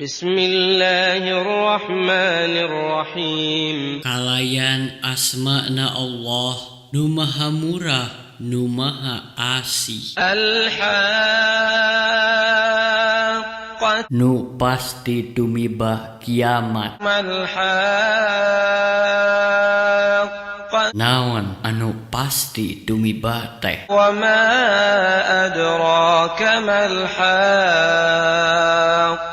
Bismillahirrahmanirrahim. Kalayan asma na Allah nu maha murah nu maha asih. Al-Haqqah. Nu pasti tumibah kiamat. Mal-Haqqah. Naon anu pasti tumibah teh? Wa ma adraka mal-Haqqah.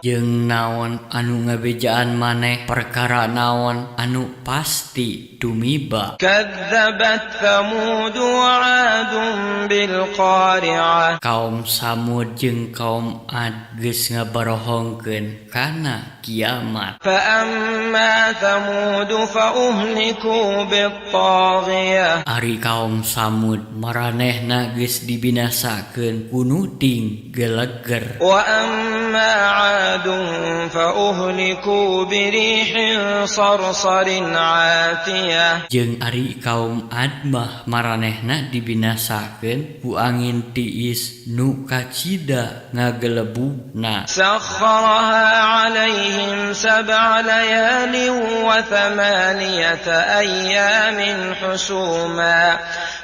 Jeung naon anu ngabejaan maneh perkara naon anu pasti tumiba? Kadzabat Tsamud wa 'Adun bil qari'ah. Kaum Samud jeung kaum Ad geus ngabarohongkeun kana kiamat. Fa amma Tsamud fa uhliku bit taghiyah. Ari kaum Samud maranehna geus dibinasakeun ku nu ting geleger. Wa amma 'Adun fa uhliku bi rihin sarsarin 'atiyah. Jeung ari kaum Ad mah maranehna dibinasakeun ku angin tiis nu kacida ngagelebugna. Sakhkharaha 'alaihim sab'a layalin wa thamaniyata ayyamin husuma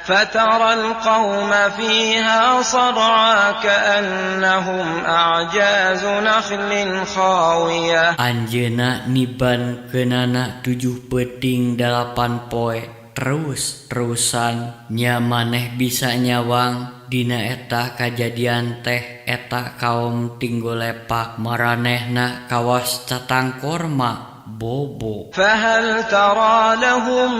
fatara al-qauma fiha sar'a ka'annahum a'jazu nakhlin khawiyah. Anjeunna niban keunana 7 peuting 8 poe terus-terusan, nya maneh bisa nyawang dina eta kajadian teh eta kaum tinggolepak maranehna kawas catang korma bobo. Fahal tara lahum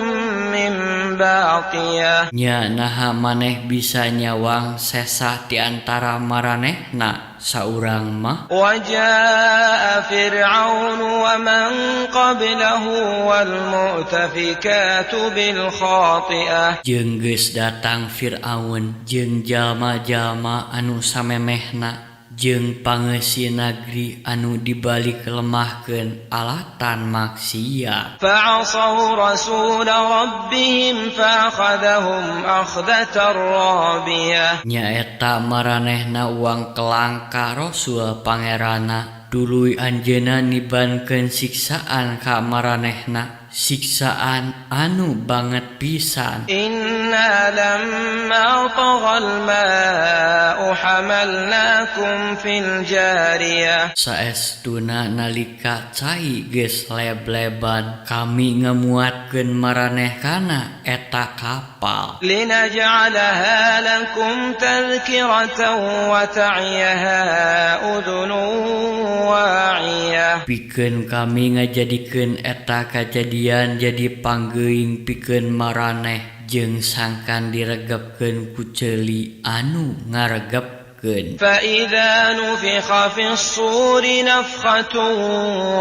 min baqiyah. Nya naha maneh bisa nyawang sesa ti antara maranehna saurang mah? Wa jaa fir'aun wa man qablahu wal mu'tafikatu bil khati'ah. Jeung geus datang Fir'aun jeung jalma-jalma anu samemehna jeung pangeusi nagri anu dibalik lemahkeun alatan maksiat. Fa'asaw rasul rabbihim fa'akhadhahum akhdatan rabiyah. Nyaeta maranehna uang kelang ka rasul pangeranna, tuluy anjeunna nibankeun siksaan ka maranehna, siksaan anu banget pisan. Inna lamma taghal ma'u hamalnakum fil jariyah. Saestuna nalika cai geus leb-leban, kami ngamuatkeun maraneh kana eta kapal. Linaj'alaha lakum tadhkiratan wa ta'iyaha udhunun wa'iyah. Pikeun kami ngajadikeun eta kajadian jadi panggeuing pikeun maraneh jeung sangkan diregepkeun ku ceuli anu ngaregepkeun. Fa idza nufikha fis-suri nafkhatun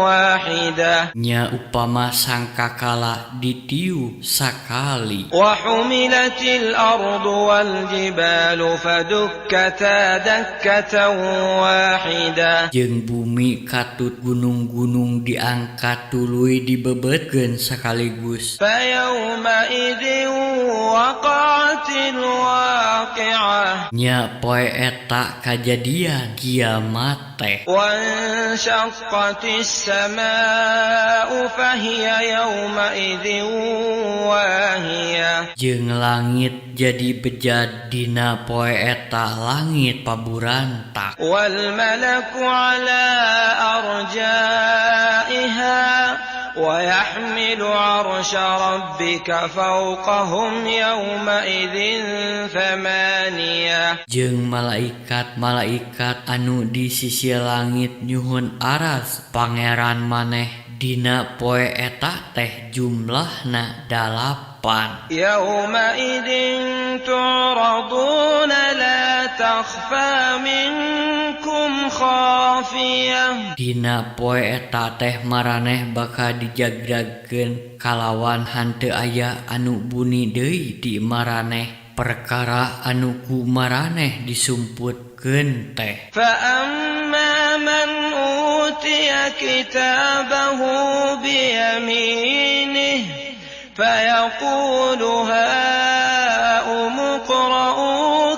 wahidah. Nya upama sangkakala ditiu sakali. Wa humilatil ardu wal jibalu fadukkata dakkatan wahidah. Jeung bumi katut gunung-gunung diangkat tuluy dibebetkeun sekaligus. Fa yauma idzin waqa'atil waqi'ah. Nya poe eta kajadian kiamat teh. Wanshaqqatis samaa'u fahiya yauma idzin wahiyah. Jeung langit jadi bejad dina poe eta langit paburantak. Wal malaku ala arja'iha wa yahmilu 'arsya rabbika fawqahum yawma idzin thamaniyah. Jeung malaikat-malaikat anu di sisi langit nyuhun aras pangeran maneh dina poe eta teh jumlahna 8. Yauma idzin tu'raduna la takhfa minkum khafiyah. Dina poe eta teh maraneh bakal dijagragkeun kalawan hanteu aya anu buni deui di maraneh perkara anu ku maraneh disumputkeun teh. Fa amma man utiya kitabahu biyaminihi fayaqulu ha'umuqra'u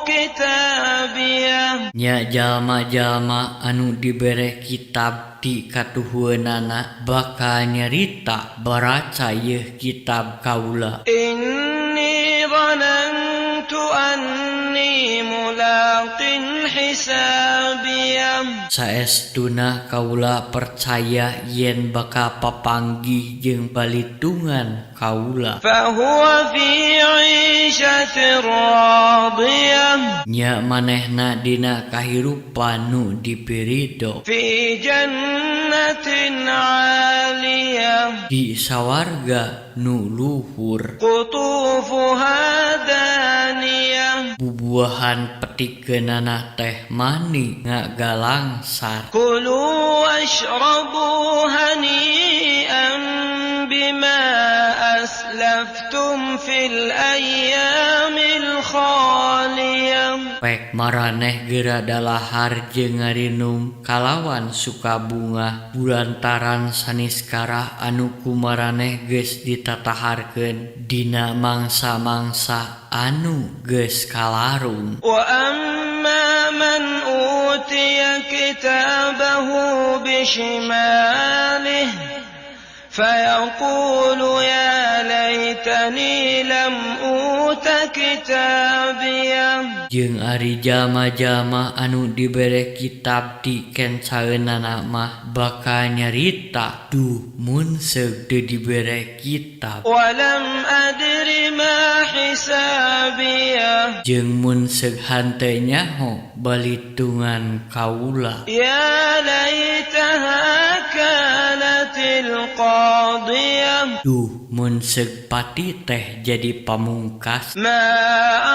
kitabiyah. Nya Nya jalma-jalma anu dibere kitab ti katuhueunana bakal nyarita baraca yeuh kitab kaula. إني ظننت أني ملاق حسابيه. Saestuna kaula percaya yen bakal papanggih jeung balitungan kaula. فهو في عيشة راضية. Nya manehna dina kahirupan nu dipirido. في جنة عالية. Di sawarga nu luhur. قطوفها دانية. Bubuahan petikeunana teh mani ngagalangsar. كلوا واشربوا هنيئا بما أسلفتم في الأيام الخالية. Pek maraneh geura dalahar jeung ngarinum kalawan sukabungah kulantaran saniskara anu ku maraneh geus ditataharkeun dina mangsa-mangsa anu geus kalarung. وأما من أوتي كتابه بشماله فيقول يا ليتني لم أوت كتابيه. Jeung ari jalma-jalma anu dibere kitab ti kencaeunana mah bakal nyarita duh mun seug teu dibere kitab. ولم أدر ما حسابيه. Jeung mun seug hanteu nyaho balitungan kaula. يا ليتها كانت القاضية. Duh mun seug pati teh jadi pamungkas. ما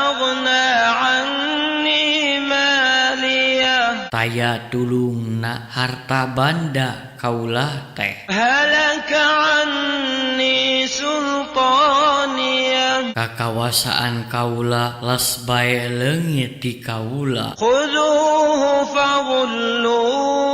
أغنى عني ماليه. Taya tulungna harta banda kaula teh. هلك عني سلطانيه. Kakawasaan kaula les bae leungit ti kaula. خذوه فغلوه.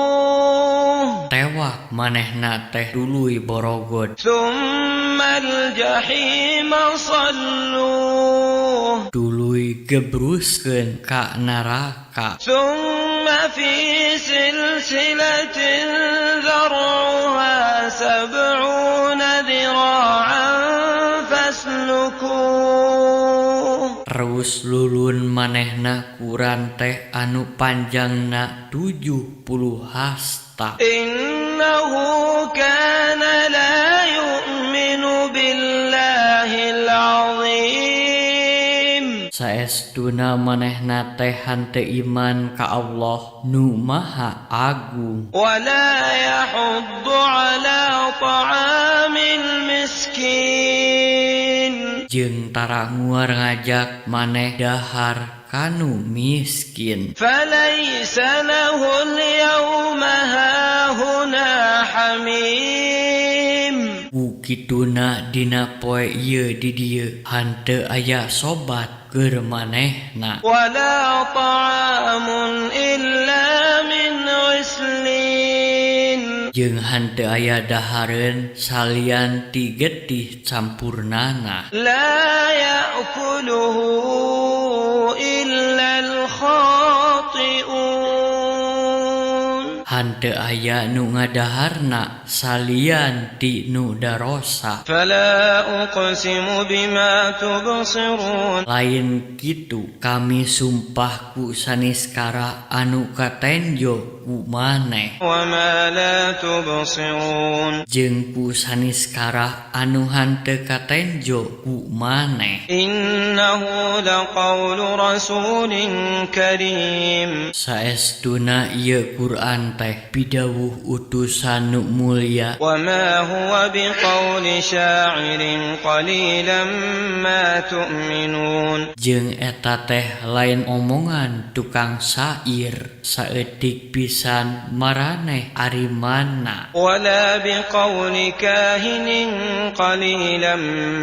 Tewak manehna teh tuluy borogod. ثم الجحيم صلوه. Tuluy gebruskeun ka neraka. ثم في سلسلة ذرعها 70 ذراعا فاسلكوه. Terus lulun manehna ku rante anu panjangna 70 hasta. إنه كان لا يؤمن بالله العظيم. Saestuna manehna teh henteu iman ka Allah nu Maha Agung. ولا يحض على طعام المسكين. Jeung tara nguar ngajak maneh dahar kanu miskin. فليس له اليوم هاهنا حميم. Ku kituna dina poe ieu di dieu henteu aya sobat keur manehna. ولا طعام إلا من غسلين. Jeung henteu aya dahareun salian ti getih campurnana. لا يأكله إلا الخاطئون. Henteu aya nu ngadaharna salian ti nu darosa. فلا أقسم بما تبصرون. Lain kitu kami sumpah ku saniskara anu katenjo ku maneh. وما لا تبصرون. Jeung ku saniskara anu hanteu katenjo ku maneh. إنه لقول رسول كريم. Saestuna ieu Quran teh pidawuh utusan nu mulia. وما هو بقول شاعر قليلا ما تؤمنون. Jeung eta teh lain omongan tukang syair saeutik pisan maraneh ari mana. ولا بقول كاهن قليلا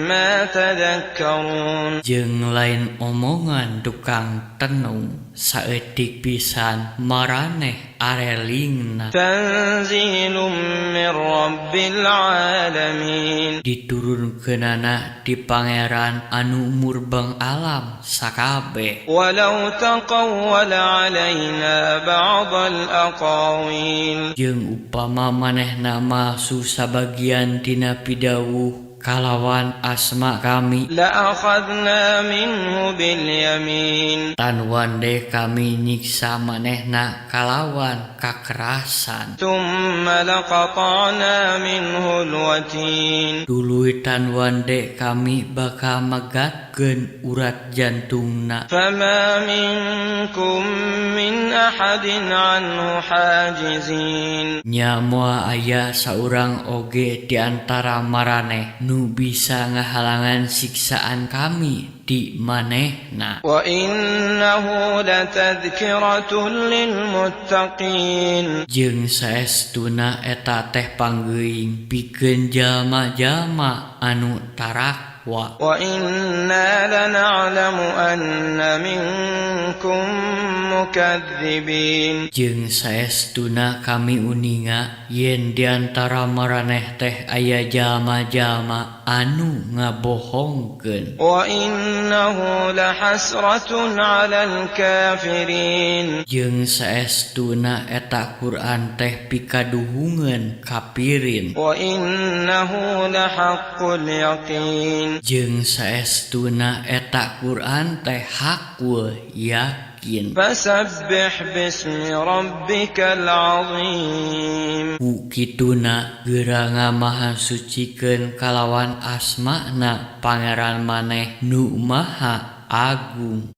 ما تذكرون. Jeung lain omongan tukang tenung Saeutik pisan maraneh arelingna. تنزيل من رب العالمين. Diturunkeunana ti Pangeran anu murbeng alam sakabeh. ولو تقول علينا بعض الأقاويل. Jeung upama manehna malsu sabagian tina pidawuh kalawan asma kami, لأخذنا منه باليمين. Tan wande kami nyiksa manehna kalawan kakerasan. ثم لقطعنا منه الوتين. Tuluy tan wande kami bakal megatkeun urat jantungna. فما منكم من أحد عنه حاجزين. Nya moal aya saurang oge di antara maraneh nu bisa ngahalangan siksaan kami ti manehna. وإنه لتذكرة للمتقين. Jeung saestuna eta teh panggeuing pikeun jalma-jalma anu tarakwa. وإنا لنعلم أن منكم مكذبين. Jeung saestuna kami uninga yen di antara maraneh teh aya jalma-jalma anu ngabohongkeun. وإنه لحسرة على الكافرين. Jeung saestuna eta Quran teh pikaduhungeun kapirin. وإنه لحق اليقين. Jeung saestuna eta Quran teh hakul yakin. فسبح باسم ربك العظيم. Ku kituna geura ngamahasucikeun kalawan asmana Pangeran maneh nu Maha Agung.